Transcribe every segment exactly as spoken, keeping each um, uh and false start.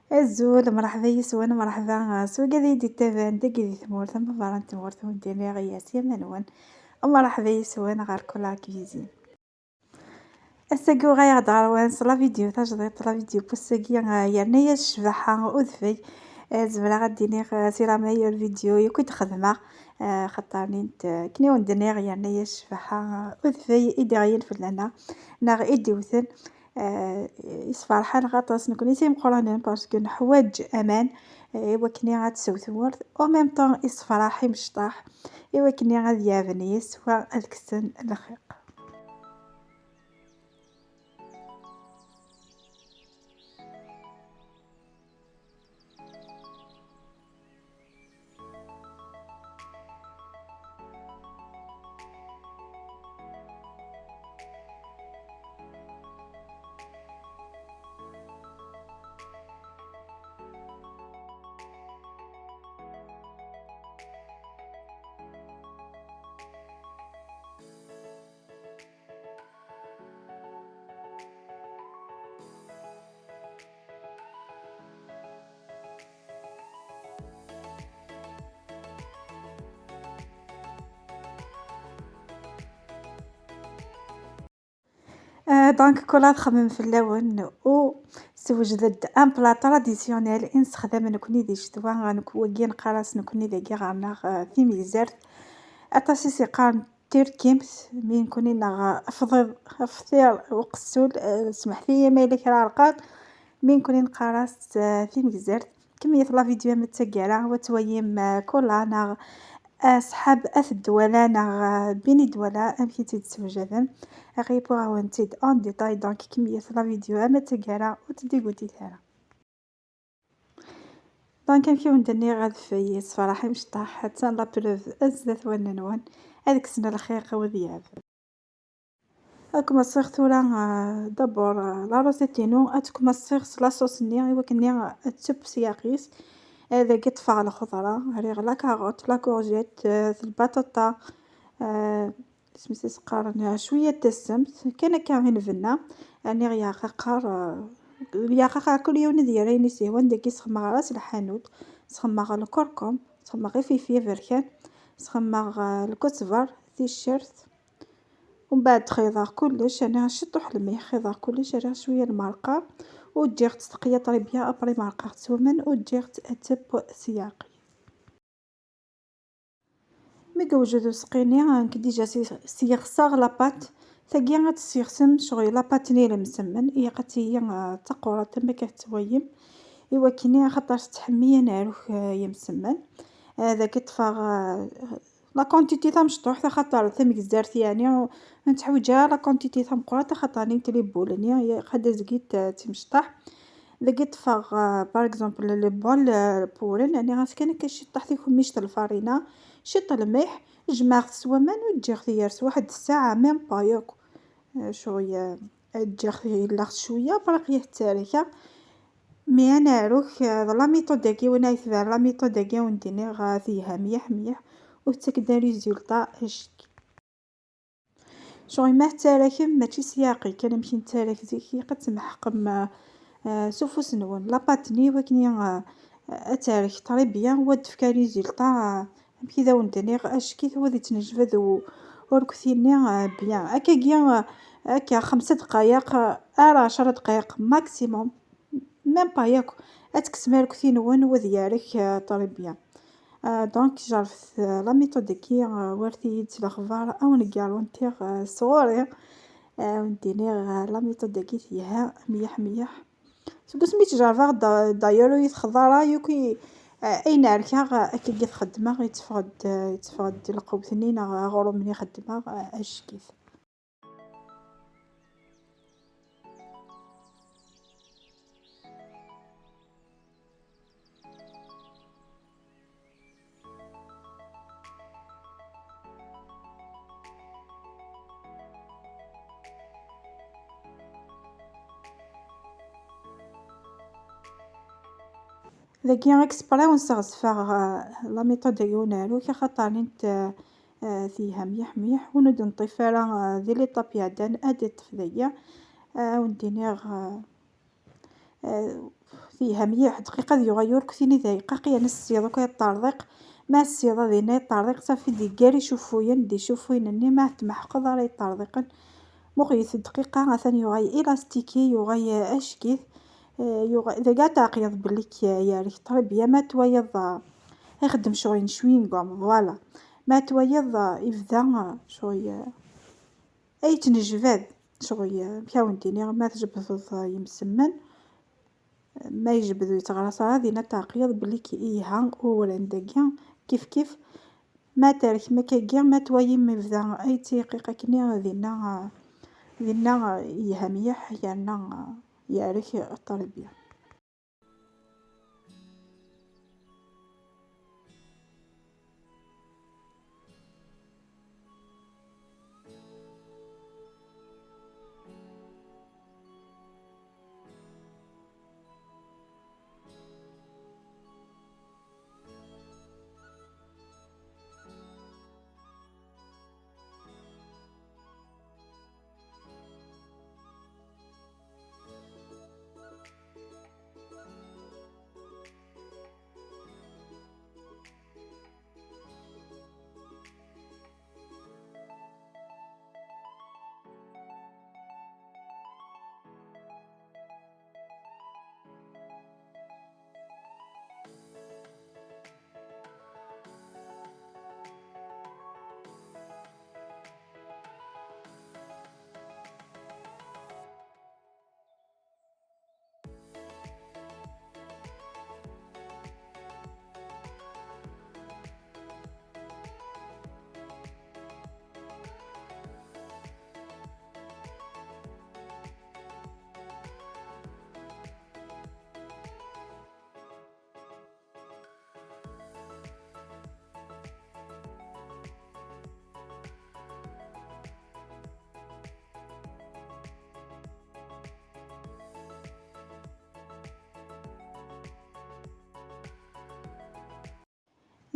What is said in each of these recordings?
Azul, mṛeḥba yis-wen, mṛeḥba, ah, s wigad i d-ittaban dagi di tmurt, ama berra n tmurt, ur d-iniɣ i yas yama-nwen. Mṛeḥba yis-wen ɣer Kola Cuisine. Ass-agi uɣaleɣ-d ɣer-wen s la vidéo tajdiṭ, la vidéo n wass-agi, ah, yerna-yas ccbaḥa udfel. Ah, zemreɣ ad d-iniɣ, ah, c'est la meilleure vidéo yakk i d-xedmeɣ, ah, xaṭer nint, ah, akken i wen-d-nniɣ, yerna-yas ccbaḥa, ah, udfel i d-iɣlin fell-aneɣ, neɣ i d-iwten. Ah, yessefreḥ-aneɣ aṭas nekni s imeqqranen, parce que neḥwaǧ aman, ah, i wakken ad tsew tmurt, en même temps yessefreḥ imecṭaḥ, i wakken ad yeɛben yis-wa ad kksen lxiq. Ah, donc, Kola txemmem fell-awen u tewjed-d un plat traditionnel i nessexdam nekni di ccetwa, nekk wagi neqqar-as nekni dagi ɣer-neɣ, ah, timegzert. Aṭas i s-iqqaren tirkimt, mi nekni neɣ afḍiḍ, afṭir uqessul, ah, smeḥt-iyi ma yella kra ɛerqeɣ, mi nekni neqqar-as, ah, timegzert. Kemmlet la vidéo am d taggara, wa twayim, ah, Kola neɣ Asḥab At Ddwala neɣ, ah, Bini Ddwala, amek i tt-id-ssewjaden. Ɣiwweɣ-awen-tt-id en détail, donc kemmlet la vidéo am d taggara, ur tt-id-igutit ara. Donc, amek i wen-d-nniɣ, adfel yessefreḥ imecṭaḥ, attan la preuve zdat wallen-nwen, ad kksen lxiq wid yeɛben. Ad kmaṣṣiɣ tura, ah, d'abord, ah, la recette-inu, ad kmaṣṣiɣ s la sauce-nni, i wakken-nni ad tebb s yaɣ-is. Ah, dagi ṭṭfeɣ lxeḍra, riɣ la carotte, la courgette, ah, lbaṭaṭa, ah, isem-is qqaren, ah, cwiya n tasemt, kan akka i nbenna. Rniɣ yaɣ aqar, ah, yaɣ aqar kul yiwen ad yerr ayen i s-yehwan. Dagi sxemmeɣ ras lḥanut, sxemmeɣ lkurkum, sxemmeɣ ifilfil aberkan, sxemmeɣ, ah, lkesber, ticcert. Umbeɛd xiḍeɣ kullec, rniɣ ciṭuḥ lmilḥ, xiḍeɣ kullec, rniɣ cwiya lmerqa, u ǧǧiɣ-tt teqya très bien, après merqeɣ-tt s waman, u ǧǧiɣ-tt ad tebb s yaɣ. Mi yewjed useqqi-nni, nekk déjà s-, syexseɣ la pâte. Tagi ad tt-syexsem, ccɣel la pâte-nni n yemsemmen, ilaq ad tili, ah, d taqurant am akka tettwayim. I wakken-nni, axaṭer tettḥemmi aneɛruk, ah, n yemsemmen. Ah, dagi ṭṭfeɣ, ah, la quantité tamecṭuḥt, axaṭer tamegzert, yeɛni, ur netḥwiǧ ara la quantité tameqqrant, axaṭer nint les boules-nni, ilaq ad d-azgit, ah, d timecṭaḥ. Dagi ṭṭfeɣ, ah, par exemple, les boules, ah, n wurren, rniɣ-as kan akka ciṭṭaḥ tikemmict n lfarina, ciṭ n lmilḥ, jemɛeɣ-t s waman u ǧǧiɣ-t yers waḥed ssaɛa, même pas yakk. Ah, cɣel, ah, ǧǧiɣ-t yelleɣ cwiya, après qliɣ-t ttarkaɣ. Mais aneɛruk, ah, d la méthode-agi, win ay tebɛen la méthode-agi, wen-d-iniɣ, ah, telha mliḥ, mliḥ, u tettak-d résultat acek. Cɣel ma tettarakem, mačči s yaɛqil kan amek i nettarak zik, ilaq ad temḥeqem, ah, ah, s ufus-nwen la pâte-nni, i wakken, ah, ad terk très bien, u ad d-tefk résultat, ah, amek i d awen-d-nniɣ, acek-it u ad ittnejbad u-, urkti-nni, ah, bien. Akkagi, ah, akka xemsa dqayeq, ah, ar ɛecra dqayeq maximum. Même pas yakk, ad tekksem arekti-nwen u ad yarek, ah, très bien. Ah, donc, jerbet, ah, la méthode-agi, ah, wret-iyi-d s lexbar, ad wen-d-garantiɣ, ah, sɣur-i, ah, ad wen-d-iniɣ, ah, la méthode-agi telha mliḥ, mliḥ. Seg wasmi i tt-jerbeɣ, da-, d'ailleurs, ur yi-texḍa ara yakk i, ah, ayen ɛerkeɣ, ah, akkagi t-xeddmeɣ, yetteffeɣ-d, ah, yetteffeɣ-d lqewt-nni neɣ aɣrum-nni xeddmeɣ, ah, acek-it. Dagi exprès ur nesɣezfeɣ, euh, la méthode-agi n uneɛruk, axaṭer nint, euh, euh, telha mliḥ mliḥ, win ur d-neṭṭif ara, euh, di l'étape iɛeddan ad iṭṭef dagi. Euh, ad wen-d-iniɣ, euh, euh, Fiha mliḥ, dqiqa ad yuɣal ur ktini d ayeqqaq, yerna ssiḍ akk ay ṭṭerḍiq. Ma ssiḍ ad yenna yeṭṭerḍiq, safi d-iggar icuffuyen, d icuffuyen-nni ma tmeḥqeḍ ara yeṭṭerḍiqen. Muqlet dqiqa, atan yuɣal ilastiki, yuɣal acekit, eh, yuɣal, dagi ad tɛeqleḍ belli k-, yerk ṭṭribya, ma twayeḍ, eh, ixeddem ccɣel n chewing-gum, voilà. Ma twayeḍ, eh, ibda, eh, ccɣel, eh, ay yettnejbad, ccɣel, eh, amek awen-d-iniɣ, ma tjebdeḍ, eh, imsemmen, ma yejbed ur yettɣaras ara, dinna teɛqileḍ belli k-, yelha uwren dagi, kif kif. Ma terkem akkagi, ma twalim yebda ay ttyiqiq akkenni, dinna, dinna yelha mliḥ, yerna yeɛrek ṭṭribya.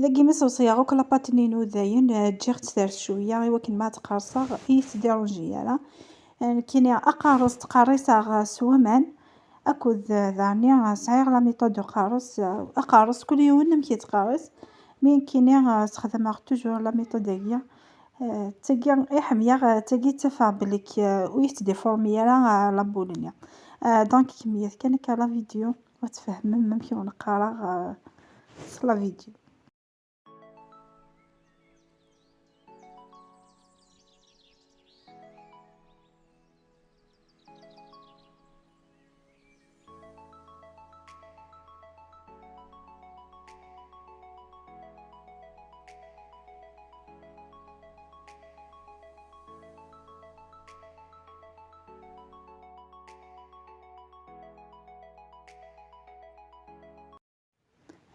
Dagi mi sewṣeɣ akk lapatin-inu dayen, eh, ǧǧiɣ-tt ters cwiya i wakken ma ad tt-qerṣeɣ, i yi-tdiṛunji ara. Eh, nekkini aqerru-s ttqerriseɣ s waman, akked, eh, daɣni, eh, sɛiɣ la méthode uqerru-s, eh, aqerru-s kul yiwen amek yettqerris, mi nekkini, eh, sxedmeɣ toujours la méthode-agi. Eh, d tagi i ḥemmleɣ, eh, d tagi i ttafeɣ belli k-, eh, ur yettdéformi ara, eh, la boule-nni. Eh, donc kemmlet kan akka la vidéo. Ad tfehmem amek i wen-qqareɣ, euh, s la vidéo.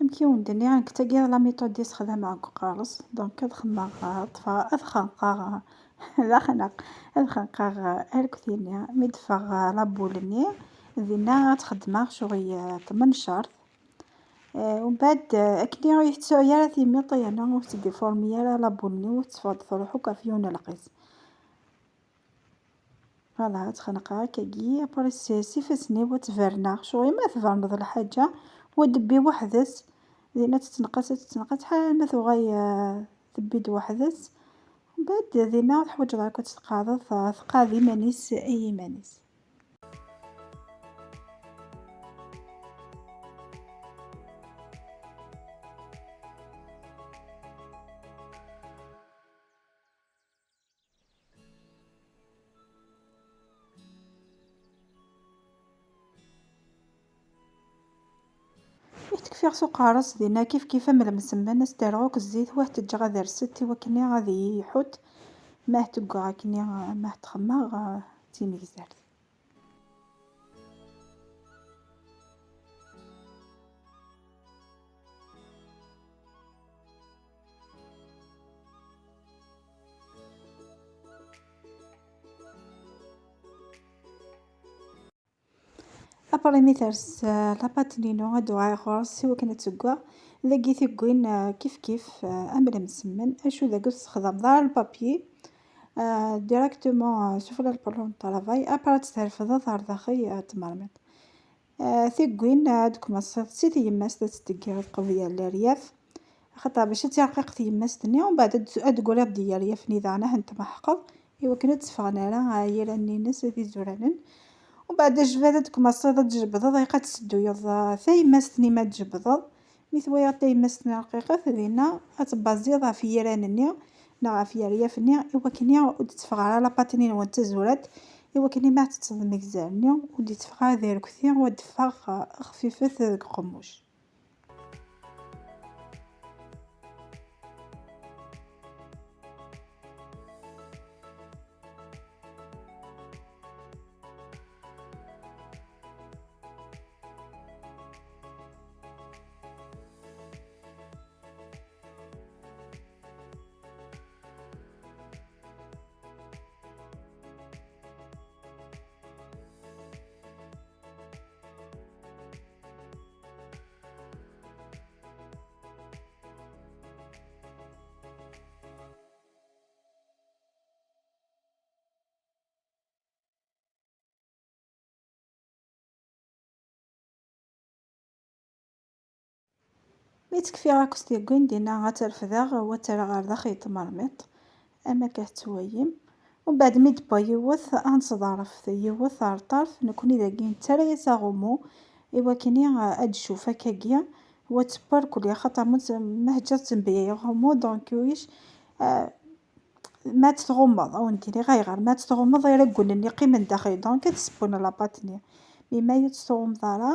Amek i wen-d-nniɣ, nekk tagi d la méthode i sexdameɣ deg uqerru-s, donc ad xemmeɣ, ad ṭṭfeɣ, ad xenqeɣ, d axneq, ad xenqeɣ arkti-nni, mi d-teffeɣ la boule-nni, dinna ad xedmeɣ ccɣel tmencaṛt. Eh, umbeɛd, eh, akken ur yi-tettuɣ ara timiṭ, yerna ur tettdéformi ara la boule-nni, ur tetteffeɣ-d, truḥ akk ɣef yiwen lqis. Voilà, ad xenqeɣ akkagi, après s, s ifassen-iw ad tt-berneɣ. Ccɣel ma tberneḍ lḥaǧa, wa debbi weḥd-s, dinna tettneqqas, tettneqqas, ḥal ma tuɣal, eh, tebbi-d weḥd-s. Mbeɛd dinna teḥwaǧeḍ akk ad tt-tqeɛdeḍ, eh, tqeɛɛed iman-is i yiman-is. I t-kfiɣ s uqerru-s dinna kif kif am lemsemmen, ad s-d-rreɣ akk zzit, wa t-ǧǧeɣ ad rset i wakken ad iyi-iḥudd, ma t-ggweɣ akken, ma t-xemmeɣ, d timegzert. Après mi ters, eh, la pâte-nni-inu, ad d-uɣaleɣ ɣur-s i wakken ad tt-ggweɣ. Dagi tiggwin, eh, kif kif, eh, am lemsemmen, acu dagi ur tessexdameḍ ara le papier, eh, directement, eh, sufella le plan de travail, après ad tt-trefdeḍ ar daxel, eh, n tmermit. Ah, tiggwin, ah, ad d-tmeṣṣiḍ si tyemmast ad tdeggireḍ qbel leryaf, axaṭer bac ad tt-irqiq tyemmast-nni, umbeɛd ad d-, ad d-tegriḍ di yeryaf-nni daɣen, ad ten-tmeḥqeḍ, iwakken ur d-tteffɣen ara, ah, yiran-nni-ines d izuranen. Umbeɛd ajbad ad d-tmeṣṣiḍ ad d-tjebdeḍ, ilaq ad tessedduyeḍ, ah, tayemmast-nni ma d-tjebdeḍ. Mi twalaḍ tayemmast-nni rqiqet, dinna ad tebbaẓiḍ ɣef yiran-nni neɣ ɣef yeryaf-nni, iwakken ur d-tteffeɣ ara la pâte-nni-nwen d tazurant, iwakken ma ad teṭṭseḍ lmegzer-nni ur d-itteffeɣ ara d arekti, u ad d-teffeɣ, eh, xfifet deg uqemmuc. Mi tt-kfiɣ akk s tiggin, dinna ad tt-refdeɣ, u ad tt-rreɣ ɣer daxel n tmermiṭ, am akka tettwayim. Umbeɛd mi d-tewwa yiwet, ad nettḍarref yiwet ɣer ṭṭerf, nekkni dagi nettarra-yas aɣummu, iwakken ad d-tcuf akkagi, u ad tewwa irkelli, axaṭer ma tt-, ma teǧǧiḍ-tt mebla aɣummu, donc ulac, ah, ma tt-tɣummeḍ, ad wen-d-iniɣ ayɣer, ma tt-tɣummeḍ iraggen-nni qqimen daxel, donc ad d-ssewwen la pâte-nni. Mais ma ur tt-tɣummeḍ ara,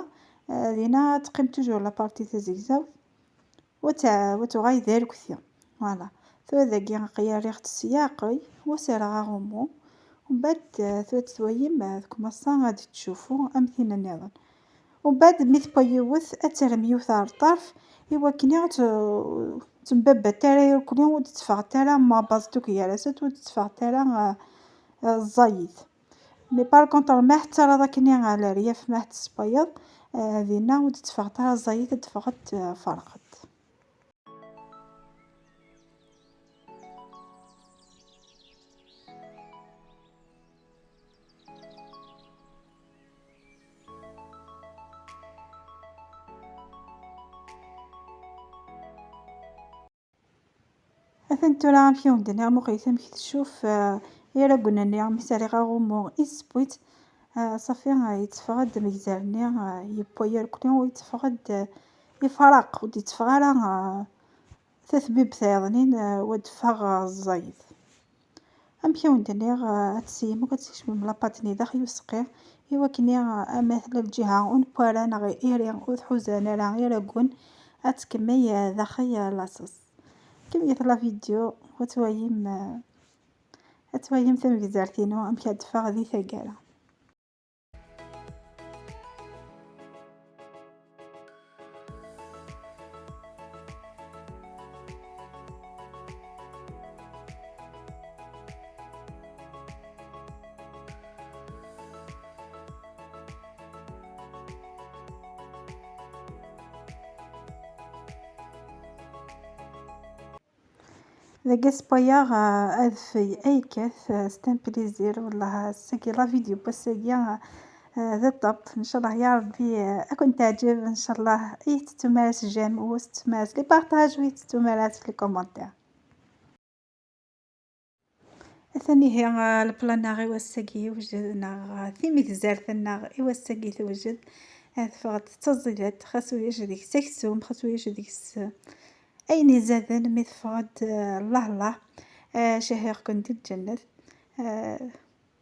eh, dinna ad teqqim toujours la partie tazegzawt, u ad t-, u ad tuɣal d arekti. Voilà. Tura dagi aql-i rriɣ-tt s leɛqel, u ad s-rreɣ aɣummu. Umbeɛd, eh, tura tettwayim, eh, tkumaṣa ad d-tcufu am tin nniḍen. Umbeɛd mi tewwa yiwet, ad terrem yiwet ɣer ṭṭerf, iwakken ur tt-, ur ttembabat ara irkelli, ur d-tteffɣet ara ma baẓet akk gar-asent, ur d-tteffɣet ara, eh, eh, ẓẓayet. Mais par contre, ma tettarraḍ akken ɣer leryaf, ma tessewwayeḍ, eh, dinna ur d-tteffɣet ara ẓẓayet, ad d-teffɣet, eh, ferqet. Atan tura amek i wen-d-nniɣ, muqlet amek tcuf, eh, iraggen-nni, mi s-rriɣ aɣummu, isseww-itt, eh, ṣafi, eh, yetteffeɣ-d amegzer-nni, eh, yewwa irkelli, u yetteffeɣ-d, eh, ifraq, ur d-yetteffeɣ ara, eh, tatbibt iḍnin, eh, u ad d-teffeɣ, eh, ẓẓayet. Amek i wen-d-nniɣ, eh, ad tessiyem akk ad tkecmem la pâte-nni daxel useqqi, iwakken, eh, ama tella lǧiha ur newwi ara neɣ iri ur tḥuzan ara iraggen, ad tkemmel, eh, daxel, eh, la sauce. Kemmlet la vidéo, ad twayim, eh, ad twayim tamegzert-inu amek ad d-teffeɣ di taggara. Dagi ssewwayeɣ, ah, adfel ayekkat, ah, c'est un plaisir, wellah, ass-agi, la vidéo n wass-agi, ah, ah, d ṭṭabt. Ncallah ya Rebbi, ah, ad ken-teɛǧeb, ncallah. Ur tettum ara s j'aime, ur tettum ara s les partages, ur tettum ara s les commentaires. Atan ihi, ah, leplan-nneɣ i wass-agi yewjed, neɣ, ah, timegzert-nneɣ i wass-agi tewjed. Ah, teffeɣ-d d taẓidat, xas ulac deg-s aksum, xas ulac deg-s, ah, ayen izaden, mi teffeɣ-d, ah, Allah Allah, ah, cahiɣ-ken di lǧennet. Ah,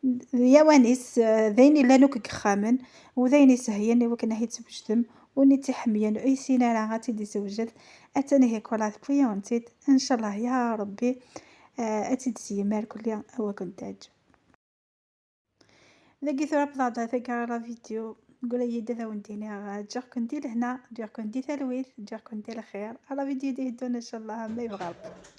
d yawan-is, eh, d ayen illan akk deg yexxamen, u d ayen isehlen i wakken ad t-id-teswejdem, win i tt-iḥemmlen ur yessin ara ad tt-id-isewjed, atan ihi kulaɣ tewwi-yawen-tt-id, ncallah ya Rebbi, eh, ad tt-id-tseyem irkelli, a wakken teɛǧeb. Dagi tura wwḍeɣ-d ɣer taggara la vidéo, nqul-iyi-d ad awen-d-iniɣ, eh, ǧǧiɣ-ken di lehna, ǧǧiɣ-ken di talwit, ǧǧiɣ-ken di lxir, a la vidéo d-iteddun ncallah ma yebɣa Rebbi.